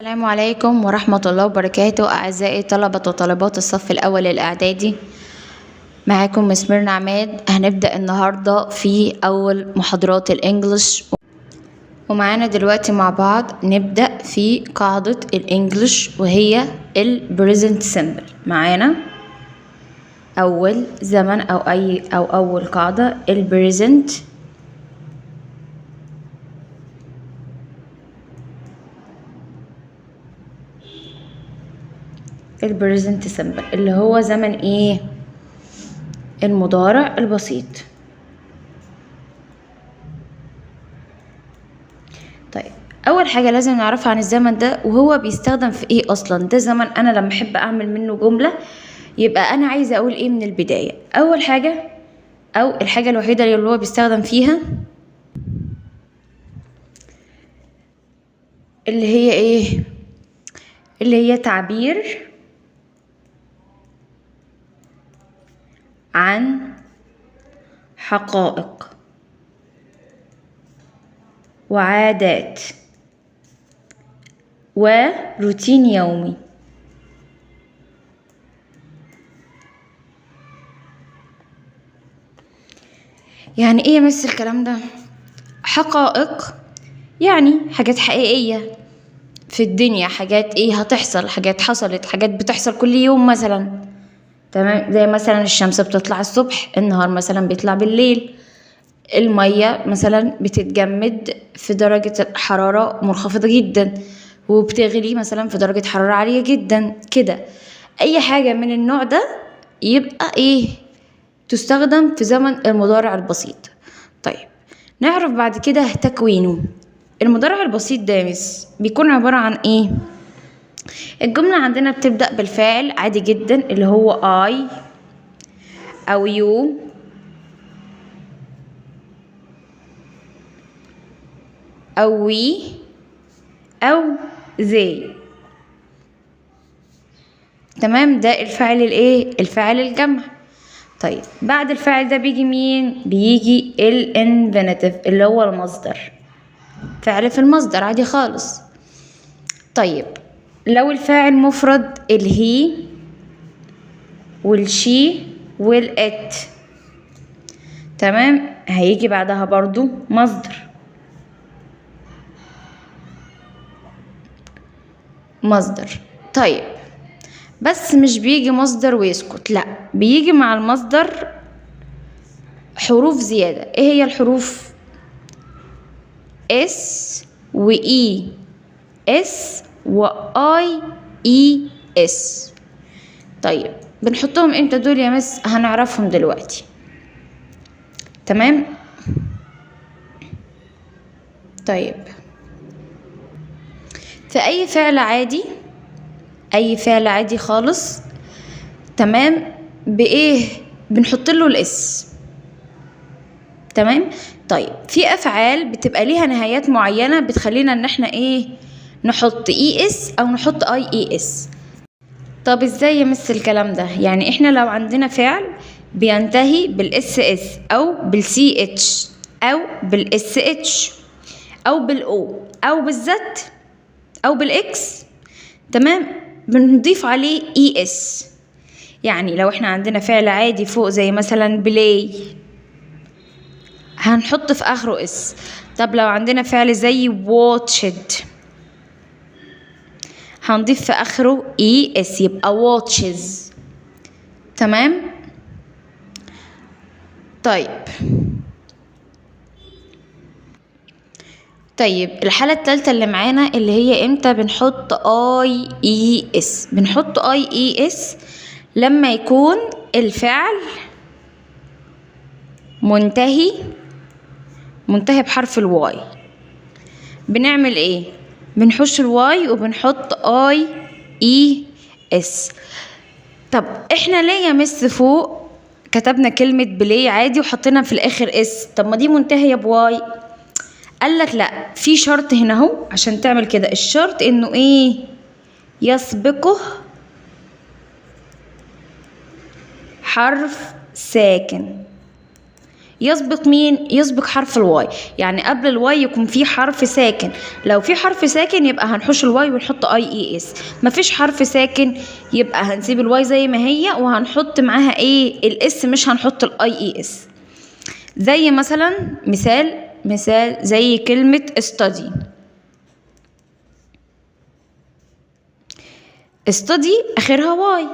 السلام عليكم ورحمة الله وبركاته، أعزائي طلبة وطالبات الصف الأول الإعدادي. معاكم مس ميرنا عماد. هنبدأ النهاردة في أول محاضرات ال English، ومعانا دلوقتي مع بعض نبدأ في قاعدة ال English وهي ال present simple. معانا أول زمن أو أول قاعدة ال present ال present simple اللي هو زمن ايه؟ المضارع البسيط. طيب، اول حاجة لازم نعرفها عن الزمن ده وهو بيستخدم في ايه اصلا. ده زمن انا لما احب اعمل منه جملة يبقى انا عايزه اقول ايه من البداية. اول حاجة او الحاجة الوحيدة اللي هو بيستخدم فيها اللي هي ايه؟ اللي هي تعبير عن حقائق وعادات وروتين يومي. يعني ايه يا مس الكلام ده؟ حقائق يعني حاجات حقيقية في الدنيا، حاجات ايه هتحصل، حاجات حصلت، حاجات بتحصل كل يوم مثلا، تمام؟ زي مثلا الشمس بتطلع الصبح، النهار مثلا بيطلع بالليل، المية مثلا بتتجمد في درجة حرارة منخفضة جدا وبتغلي مثلا في درجة حرارة عالية جدا كده. اي حاجة من النوع ده يبقى ايه؟ تستخدم في زمن المضارع البسيط. طيب، نعرف بعد كده تكوينه. المضارع البسيط ده يا مس بيكون عبارة عن ايه؟ الجملة عندنا بتبدأ بالفاعل عادي جدا اللي هو I أو you أو we أو they، تمام؟ ده الفاعل الايه؟ الفاعل الجمع. طيب، بعد الفاعل ده بيجي مين؟ بيجي ال infinitive اللي هو المصدر، فعل في المصدر عادي خالص. طيب، لو الفاعل مفرد ال he وال she وال it، تمام؟ هيجي بعدها برضو مصدر. مصدر. طيب، بس مش بيجي مصدر ويسكت، لا، بيجي مع المصدر حروف زيادة. ايه هي الحروف؟ S و E S و I E S. طيب، بنحطهم امتى دول يا مس؟ هنعرفهم دلوقتي، تمام؟ طيب، في اي فعل عادي، اي فعل عادي خالص، تمام؟ بايه بنحط له ال s، تمام؟ طيب، في افعال بتبقى ليها نهايات معينة بتخلينا ان احنا ايه؟ نحط es او نحط ies. طب ازاي يا مس الكلام ده؟ يعني احنا لو عندنا فعل بينتهي بال ss او بال ch او بال sh او بال o او بال z او بال x، تمام؟ بنضيف عليه es. يعني لو احنا عندنا فعل عادي فوق زي مثلا play هنحط في اخره s. طب لو عندنا فعل زي watched هنضيف في اخره es، يبقى watches، تمام؟ طيب، الحالة الثالثة اللي معانا اللي هي امتى بنحط ies؟ بنحط ies لما يكون الفعل منتهي بحرف ال y. بنعمل ايه؟ بنحش ال y وبنحط ies. طب احنا ليه يا مس فوق كتبنا كلمة play عادي وحطينا في الاخر s؟ طب ما دي منتهية ب y. قال لك لا، في شرط هنا اهو عشان تعمل كده. الشرط انه ايه؟ يسبقه حرف ساكن. يسبق مين؟ يسبق حرف ال y، يعني قبل ال y يكون في حرف ساكن. لو في حرف ساكن يبقى هنحوش ال y ونحط ies، مفيش حرف ساكن يبقى هنسيب ال y زي ما هي وهنحط معاها ايه؟ ال s، مش هنحط ال ies. زي مثلا مثال زي كلمة study. study اخرها y،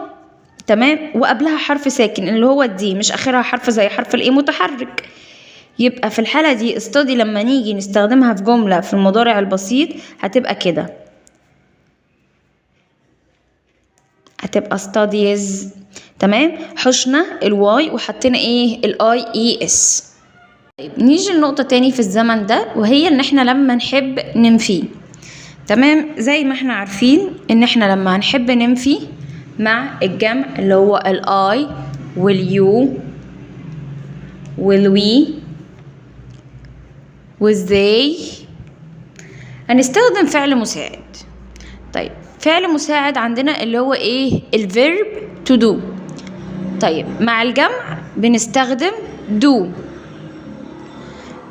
تمام، وقبلها حرف ساكن اللي هو ال d، مش اخرها حرف زي حرف ال a متحرك. يبقى في الحالة دي study لما نيجي نستخدمها في جملة في المضارع البسيط هتبقى كده، هتبقى studies، تمام. حشنا ال y وحطينا ايه؟ ال ies. طيب نيجي لنقطة تاني في الزمن ده، وهي ان احنا لما نحب ننفي، تمام. زي ما احنا عارفين ان احنا لما هنحب ننفي مع الجمع اللي هو ال I وال you وال we وال they هنستخدم فعل مساعد. طيب فعل مساعد عندنا اللي هو ايه؟ ال verb to do. طيب مع الجمع بنستخدم do،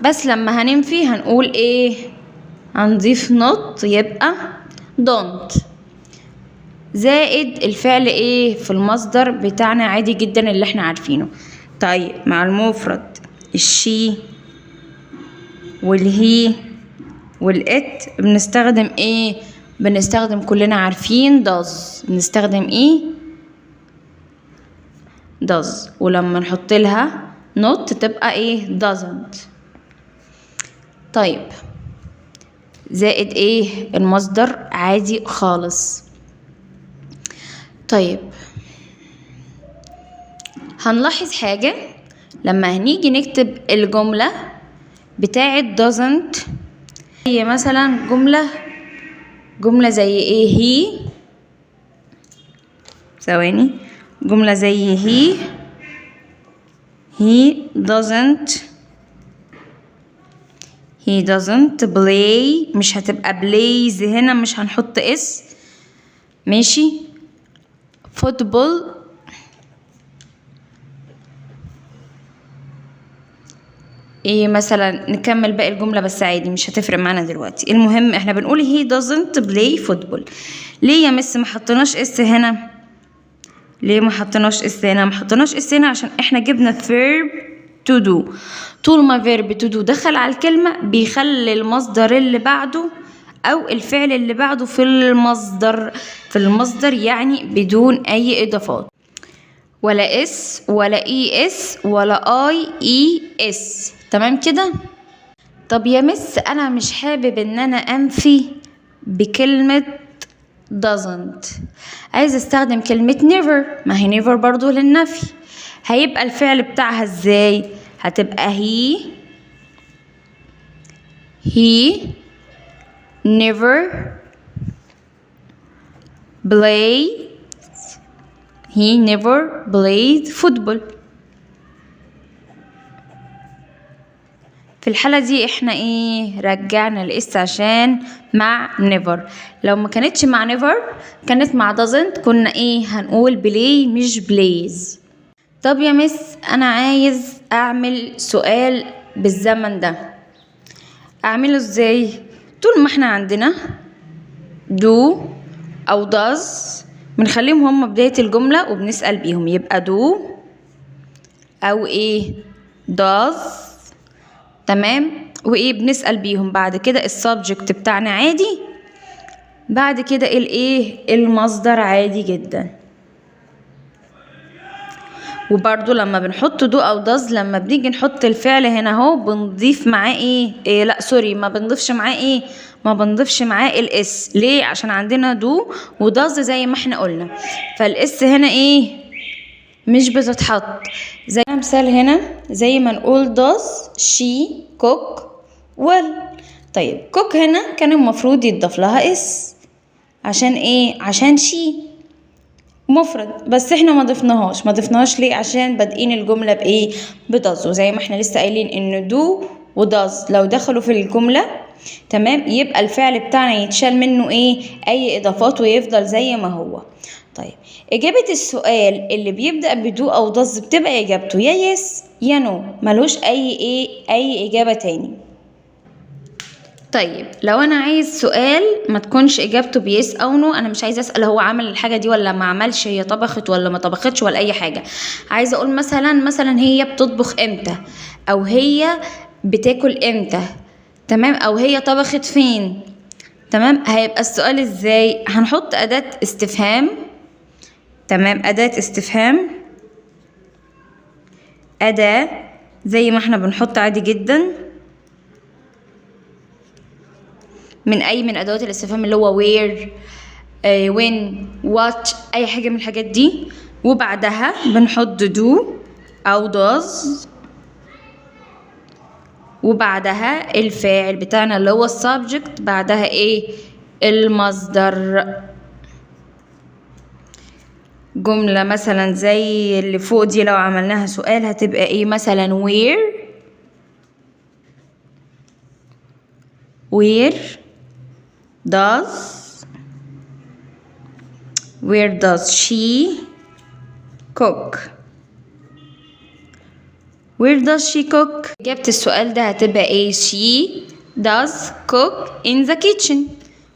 بس لما هننفي هنقول ايه؟ هنضيف not، يبقى don't زائد الفعل ايه؟ في المصدر بتاعنا عادي جدا اللي احنا عارفينه. طيب مع المفرد ال she وال he وال it بنستخدم ايه؟ بنستخدم كلنا عارفين does، بنستخدم ايه؟ does، ولما نحط لها not تبقى ايه؟ doesn't. طيب زائد ايه؟ المصدر عادي خالص. طيب هنلاحظ حاجة لما هنيجي نكتب الجملة بتاعة doesn't، هي مثلا جملة زي ايه؟ he، ثواني، جملة زي he doesn't play، مش هتبقى plays هنا، مش هنحط s، ماشي، football ايه مثلا، نكمل باقي الجملة بس عادي مش هتفرق معانا دلوقتي. المهم احنا بنقول he doesn't play football. ليه يا مس ما حطيناش s هنا؟ ليه ما حطيناش s هنا؟ ما حطيناش s هنا عشان احنا جبنا verb to do. طول ما verb to do دخل على الكلمة بيخلي المصدر اللي بعده او الفعل اللي بعده في المصدر، في المصدر يعني بدون اي اضافات، ولا s ولا es ولا ies، تمام كده. طب يا مس انا مش حابب ان انا انفي بكلمة doesn't، عايز استخدم كلمة never، ما هي never برضو للنفي، هيبقى الفعل بتاعها ازاي؟ هتبقى he never play، he never played football. في الحالة دي احنا ايه؟ رجعنا ال s عشان مع never. لو ما كانتش مع never كانت مع doesn't كنا ايه؟ هنقول play مش plays. طب يا مس انا عايز اعمل سؤال بالزمن ده، اعمله ازاي؟ طول ما احنا عندنا do او does بنخليهم هم بداية الجملة وبنسأل بيهم، يبقى do او ايه؟ does، تمام، وايه؟ بنسأل بيهم. بعد كده السبجكت بتاعنا عادي، بعد كده الايه؟ المصدر عادي جدا. وبرضو لما بنحط do او does لما بنيجي نحط الفعل هنا اهو بنضيف معاه ايه؟ إيه لا sorry، ما بنضيفش معاه ايه؟ ما بنضيفش معاه ال s. ليه؟ عشان عندنا do و does زي ما احنا قلنا، فال s هنا ايه؟ مش بتتحط. زي مثال هنا زي ما نقول does she cook well. طيب cook هنا كان المفروض يتضاف لها s عشان ايه؟ عشان she مفرد، بس احنا ما ضفناهاش. ما ضفناهاش ليه؟ عشان بادئين الجملة بايه؟ ب does، وزي ما احنا لسه قايلين ان do و does لو دخلوا في الجملة تمام، يبقى الفعل بتاعنا يتشال منه ايه؟ اي اضافات ويفضل زي ما هو. طيب اجابة السؤال اللي بيبدأ ب do او does بتبقى اجابته يا yes يا no، ملوش اي ايه اي اجابة تاني. طيب لو انا عايز سؤال ما تكونش اجابته ب yes او no، انا مش عايزه اسال هو عمل الحاجة دي ولا ما عملش، هي طبخت ولا ما طبختش ولا اي حاجة، عايزه اقول مثلا هي بتطبخ امتى، او هي بتاكل امتى، تمام، او هي طبخت فين. تمام، هيبقى السؤال ازاي؟ هنحط اداه استفهام. تمام، اداه استفهام، اداه زي ما احنا بنحط عادي جدا من اي من ادوات الاستفهام اللي هو where، when، what، اي حاجة من الحاجات دي، وبعدها بنحط do او does، وبعدها الفاعل بتاعنا اللي هو subject، بعدها ايه؟ المصدر. جملة مثلا زي اللي فوق دي لو عملناها سؤال هتبقى ايه؟ مثلا where does where does she cook، where does she cook. إجابة السؤال ده هتبقى ايه؟ she does cook in the kitchen.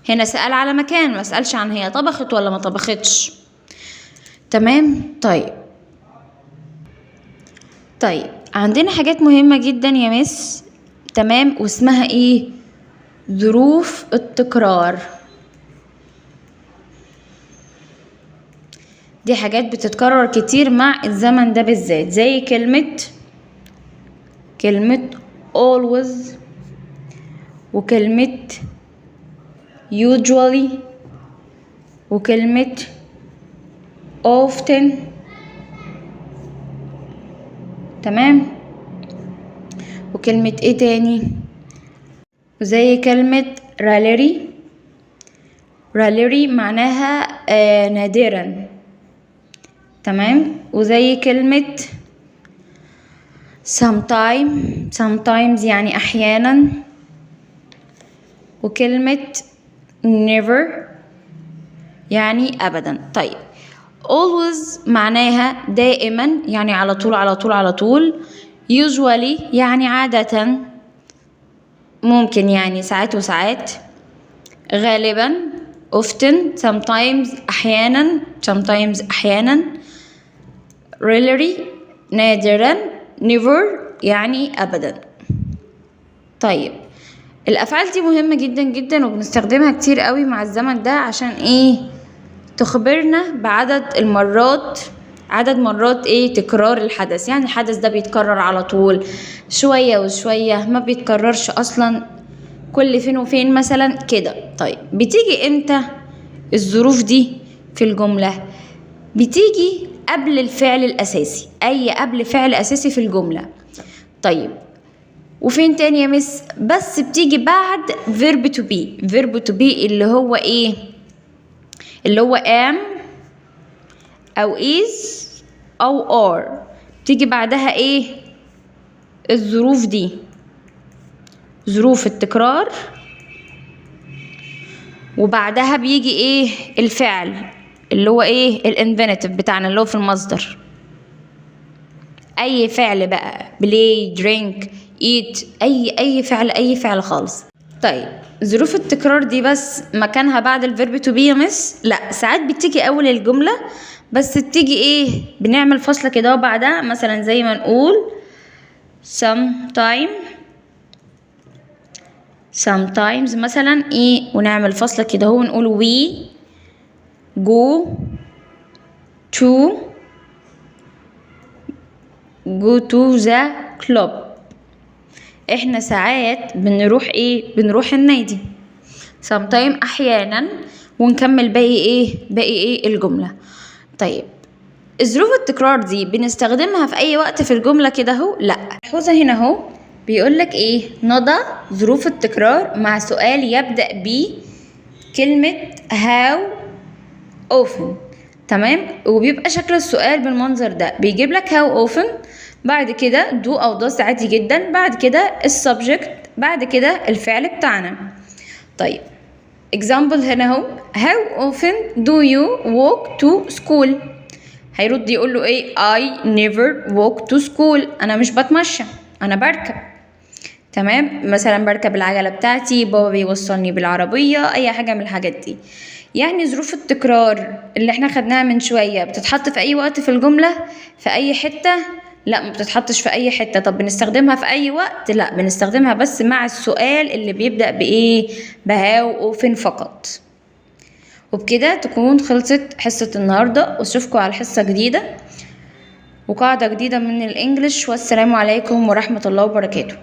هنا سأل على مكان، ما سألش عن هي طبخت ولا ما طبختش. تمام. طيب عندنا حاجات مهمة جدا يا مس، تمام، واسمها ايه؟ ظروف التكرار. دي حاجات بتتكرر كتير مع الزمن ده بالذات، زي كلمة always، وكلمة usually، وكلمة often. تمام، وكلمة ايه تاني؟ وزي كلمة rarely. rarely معناها نادرا. تمام، وزي كلمة sometimes يعني أحيانا، وكلمة never يعني أبدا. طيب always معناها دائما، يعني على طول على طول على طول. usually يعني عادة، ممكن يعني ساعات وساعات، غالبا، often، sometimes أحيانا، sometimes أحيانا، rarely نادرا، never يعني أبدا. طيب الأفعال دي مهمة جدا جدا وبنستخدمها كتير قوي مع الزمن ده، عشان إيه؟ تخبرنا بعدد المرات، عدد مرات إيه؟ تكرار الحدث. يعني الحدث ده بيتكرر على طول، شوية وشوية، ما بيتكررش أصلا، كل فين وفين مثلا كده. طيب بتيجي إمتى الظروف دي في الجملة؟ بتيجي قبل الفعل الأساسي، أي قبل فعل أساسي في الجملة. طيب وفين تاني يا مس؟ بس بتيجي بعد verb to be. verb to be اللي هو إيه؟ اللي هو am أو is أو are. بتيجي بعدها إيه؟ الظروف دي، ظروف التكرار، وبعدها بيجي إيه؟ الفعل اللي هو إيه؟ ال infinitive بتاعنا اللي هو في المصدر. أي فعل بقى، play، drink، eat، أي فعل، أي فعل خالص. طيب ظروف التكرار دي بس مكانها بعد ال verb to be يا مس؟ لا، ساعات بتيجي أول الجملة، بس بتيجي إيه؟ بنعمل فاصلة كده وبعدها، مثلا زي ما نقول sometimes مثلا إيه، ونعمل فاصلة كده اهو ونقول we go to go to the club. احنا ساعات بنروح ايه؟ بنروح النادي. sometime احيانا، ونكمل باقي ايه؟ باقي ايه الجملة. طيب ظروف التكرار دي بنستخدمها في اي وقت في الجملة كده اهو؟ لا. ملحوظة هنا اهو بيقولك ايه؟ نضع ظروف التكرار مع سؤال يبدأ ب كلمة how often. تمام، وبيبقى شكل السؤال بالمنظر ده، بيجيب لك how often، بعد كده do أو does عادي جدا، بعد كده ال subject بعد كده الفعل بتاعنا. طيب example هنا اهو، how often do you walk to school؟ هيرد يقول له ايه؟ I never walk to school، انا مش بتمشى، انا بركب. تمام، مثلا بركب العجلة بتاعتي، بابا بيوصلني بالعربية، اي حاجة من الحاجات دي. يعني ظروف التكرار اللي احنا خدناها من شوية بتتحط في اي وقت في الجملة، في اي حتة؟ لا، ما بتتحطش في اي حتة. طب بنستخدمها في اي وقت؟ لا، بنستخدمها بس مع السؤال اللي بيبدأ بايه؟ ب how often فقط. وبكده تكون خلصت حصة النهاردة، واشوفكم على حصة جديدة وقاعدة جديدة من ال English، والسلام عليكم ورحمة الله وبركاته.